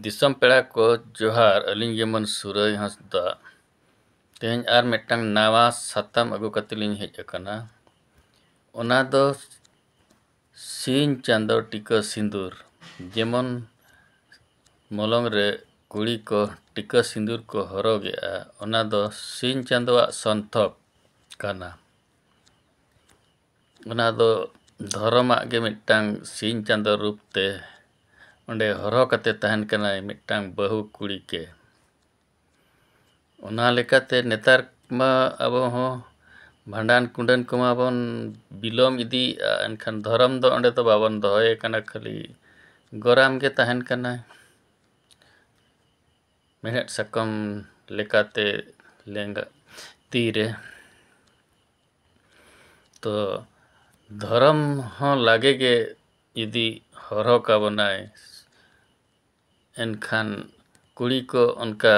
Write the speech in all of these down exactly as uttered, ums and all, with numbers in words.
ᱫᱤᱥᱚᱢ ᱯᱮᱲᱟ ᱠᱚ ᱡᱚᱦᱟᱨ, ᱟᱹᱞᱤᱧ ᱜᱮ ᱢᱟᱹᱱ ᱥᱩᱨᱟᱹᱭ ᱦᱟᱸᱥᱫᱟ᱾ ᱛᱮᱦᱮᱧ ᱟᱨ ᱢᱤᱫᱴᱟᱝ ᱱᱟᱣᱟ ᱥᱟᱛᱟᱢ ᱟᱹᱜᱩ ᱠᱟᱛᱮ ᱞᱤᱧ ᱦᱮᱡ ᱟᱠᱟᱱᱟ᱾ ᱚᱱᱟ ᱫᱚ ᱥᱤᱧ ᱪᱟᱸᱫᱚ ᱴᱤᱠᱟᱹ ᱥᱤᱸᱫᱩᱨ᱾ ᱡᱮᱢᱚᱱ ᱢᱚᱞᱚᱝ ᱨᱮ ᱠᱩᱲᱤ ᱠᱚ ᱴᱤᱠᱟᱹ ᱥᱤᱸᱫᱩᱨ ᱠᱚ ᱦᱚᱨᱚᱜᱮᱜᱼᱟ, ᱚᱱᱟ ᱫᱚ ᱥᱤᱧ ᱪᱟᱸᱫᱚᱣᱟᱜ ᱥᱚᱱᱛᱷᱚᱠ ᱠᱟᱱᱟ᱾ ᱚᱱᱟ ᱫᱚ ᱫᱷᱚᱨᱚᱢᱟᱜ ᱜᱮ ᱢᱤᱫᱴᱟᱝ ᱥᱤᱧ ᱪᱟᱸᱫᱚ ᱨᱩᱯ ᱛᱮ ᱚᱸᱰᱮ ᱦᱚᱨᱦᱚ ᱠᱟᱛᱮ ᱛᱟᱦᱮᱱ ᱠᱟᱱᱟᱭ ᱢᱤᱫᱴᱟᱝ ᱵᱟᱹᱦᱩ ᱠᱩᱲᱤ ᱜᱮ᱾ ᱚᱱᱟ ᱞᱮᱠᱟᱛᱮ ᱱᱮᱛᱟᱨ ᱢᱟ ᱟᱵᱚ ᱦᱚᱸ ᱵᱷᱟᱸᱰᱟᱱ ᱠᱩᱸᱰᱟᱹᱱ ᱠᱚᱢᱟ ᱵᱚᱱ ᱵᱤᱞᱚᱢ ᱤᱫᱤᱭᱮᱫᱼᱟ, ᱮᱱᱠᱷᱟᱱ ᱫᱷᱚᱨᱚᱢ ᱫᱚ ᱚᱸᱰᱮ ᱫᱚ ᱵᱟᱵᱚᱱ ᱫᱚᱦᱚᱭᱮ ᱠᱟᱱᱟ, ᱠᱷᱟᱹᱞᱤ ᱜᱚᱨᱟᱢ ᱜᱮ ᱛᱟᱦᱮᱱ ᱠᱟᱱᱟ᱾ ᱢᱮᱲᱦᱮᱫ ᱥᱟᱠᱚᱢ ᱞᱮᱠᱟᱛᱮ ᱞᱮᱸᱜᱟ ᱛᱤ ᱨᱮ᱾ ᱛᱚ ᱫᱷᱚᱨᱚᱢ ᱦᱚᱸ ᱞᱟᱜᱮ ᱜᱮ ᱡᱩᱫᱤ ᱦᱚᱨᱦᱚ ᱠᱟᱵᱚᱱᱟᱭ, ᱮᱱᱠᱷᱟᱱ ᱠᱩᱲᱤ ᱠᱚ ᱚᱱᱠᱟ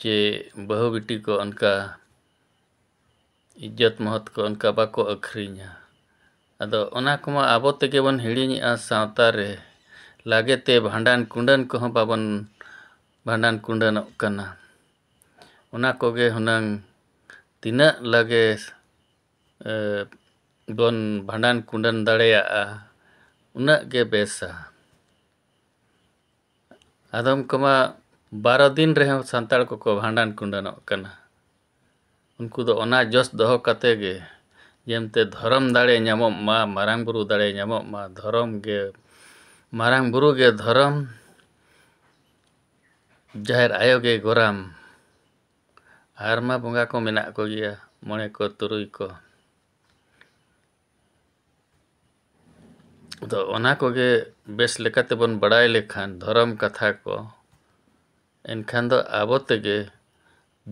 ᱪᱮ ᱵᱟᱹᱦᱩ ᱵᱤᱴᱤ ᱠᱚ ᱚᱱᱠᱟ ᱤᱡᱽᱡᱚᱛ ᱢᱚᱦᱚᱛ ᱠᱚ ᱚᱱᱠᱟ ᱵᱟᱠᱚ ᱟᱹᱠᱷᱨᱤᱧᱟ᱾ ᱟᱫᱚ ᱚᱱᱟ ᱠᱚᱢᱟ ᱟᱵᱚ ᱛᱮᱜᱮ ᱵᱚᱱ ᱦᱤᱲᱤᱧᱮᱜᱼᱟ ᱥᱟᱶᱛᱟ ᱨᱮ᱾ ᱞᱟᱜᱮ ᱛᱮ ᱵᱷᱟᱸᱰᱟᱱ ᱠᱩᱸᱰᱟᱹᱱ ᱠᱚᱦᱚᱸ ᱵᱟᱵᱚᱱ ᱵᱷᱟᱸᱰᱟᱱ ᱠᱩᱸᱰᱟᱹᱱᱚᱜ ᱠᱟᱱᱟ᱾ ᱚᱱᱟ ᱠᱚᱜᱮ ᱦᱩᱱᱟᱹᱝ ᱛᱤᱱᱟᱹᱜ ᱞᱟᱜᱮ, ᱮ, ᱵᱚᱱ ᱵᱷᱟᱸᱰᱟᱱ ᱠᱩᱸᱰᱟᱹᱱ ᱫᱟᱲᱮᱭᱟᱜᱼᱟ, ᱩᱱᱟᱹᱜ ᱜᱮ ᱵᱮᱥᱟ᱾ ᱟᱫᱚᱢ ᱠᱚᱢᱟ ᱵᱟᱨᱚ ᱫᱤᱱ ᱨᱮᱦᱚᱸ ᱥᱟᱱᱛᱟᱲ ᱠᱚᱠᱚ ᱵᱷᱟᱸᱰᱟᱱ ᱠᱩᱸᱰᱟᱹᱱᱚᱜ ᱠᱟᱱᱟ᱾ ᱩᱱᱠᱩ ᱫᱚ ᱚᱱᱟ ᱡᱚᱥ ᱫᱚᱦᱚ ᱠᱟᱛᱮ ᱜᱮ, ᱡᱮᱢᱛᱮ ᱫᱷᱚᱨᱚᱢ ᱫᱟᱲᱮ ᱧᱟᱢᱚᱜ ᱢᱟ, ᱢᱟᱨᱟᱝ ᱵᱩᱨᱩ ᱫᱟᱲᱮ ᱧᱟᱢᱚᱜ ᱢᱟ, ᱫᱷᱚᱨᱚᱢ ᱜᱮ, ᱢᱟᱨᱟᱝ ᱵᱩᱨᱩ ᱜᱮ ᱫᱷᱚᱨᱚᱢ, ᱡᱟᱦᱮᱨ ᱟᱭᱳ ᱜᱮ ᱜᱚᱨᱟᱢ, ᱟᱨ ᱢᱟ ᱵᱚᱸᱜᱟ ᱠᱚ ᱢᱮᱱᱟᱜ ᱠᱚᱜᱮᱭᱟ, ᱢᱚᱬᱮ ᱠᱚ, ᱛᱩᱨᱩᱭ ᱠᱚ᱾ ᱟᱫᱚ ᱚᱱᱟ ᱠᱚᱜᱮ ᱵᱮᱥ ᱞᱮᱠᱟᱛᱮᱵᱚᱱ ᱵᱟᱲᱟᱭ ᱞᱮᱠᱷᱟᱱ ᱫᱷᱚᱨᱚᱢ ᱠᱟᱛᱷᱟ ᱠᱚ, ᱮᱱᱠᱷᱟᱱ ᱫᱚ ᱟᱵᱚ ᱛᱮᱜᱮ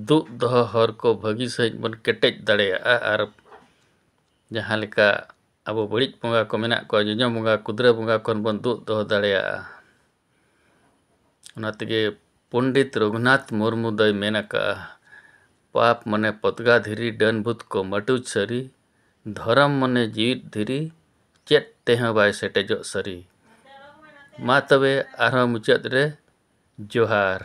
ᱫᱩᱜ ᱫᱚᱦᱚ ᱦᱚᱨ ᱠᱚ ᱵᱷᱟᱹᱜᱤ ᱥᱟᱺᱦᱤᱡ ᱵᱚᱱ ᱠᱮᱴᱮᱡ ᱫᱟᱲᱮᱭᱟᱜᱼᱟ᱾ ᱟᱨ ᱡᱟᱦᱟᱸ ᱞᱮᱠᱟ ᱟᱵᱚ ᱵᱟᱹᱲᱤᱡ ᱵᱚᱸᱜᱟ ᱠᱚ ᱢᱮᱱᱟᱜ ᱠᱚᱣᱟ, ᱡᱚᱡᱚᱢ ᱵᱚᱸᱜᱟ, ᱠᱩᱫᱽᱨᱟᱹ ᱵᱚᱸᱜᱟ ᱠᱷᱚᱱ ᱵᱚᱱ ᱫᱩᱜ ᱫᱚᱦᱚ ᱫᱟᱲᱮᱭᱟᱜᱼᱟ᱾ ᱚᱱᱟ ᱛᱮᱜᱮ ᱯᱚᱱᱰᱤᱛ ᱨᱚᱜᱷᱩᱱᱟᱛᱷ ᱢᱩᱨᱢᱩ ᱫᱚᱭ ᱢᱮᱱ ᱟᱠᱟᱫᱼᱟ, "ᱯᱟᱯ ᱢᱚᱱᱮ ᱯᱚᱛᱜᱟ ᱫᱷᱤᱨᱤ, ᱰᱟᱹᱱ ᱵᱷᱩᱛ ᱠᱚ ᱢᱟᱹᱴᱩᱡ ᱥᱟᱹᱨᱤ, ᱫᱷᱚᱨᱚᱢ ᱢᱚᱱᱮ ᱡᱤᱣᱤᱫ ᱫᱷᱤᱨᱤ, ᱪᱮᱫ ᱛᱮᱦᱚᱸ ᱵᱟᱭ ᱥᱮᱴᱮᱡᱚᱜ ᱥᱟᱹᱨᱤ᱾" ᱢᱟ ᱛᱚᱵᱮ ᱟᱨᱦᱚᱸ ᱢᱩᱪᱟᱹᱫ ᱨᱮ ᱡᱚᱦᱟᱨ᱾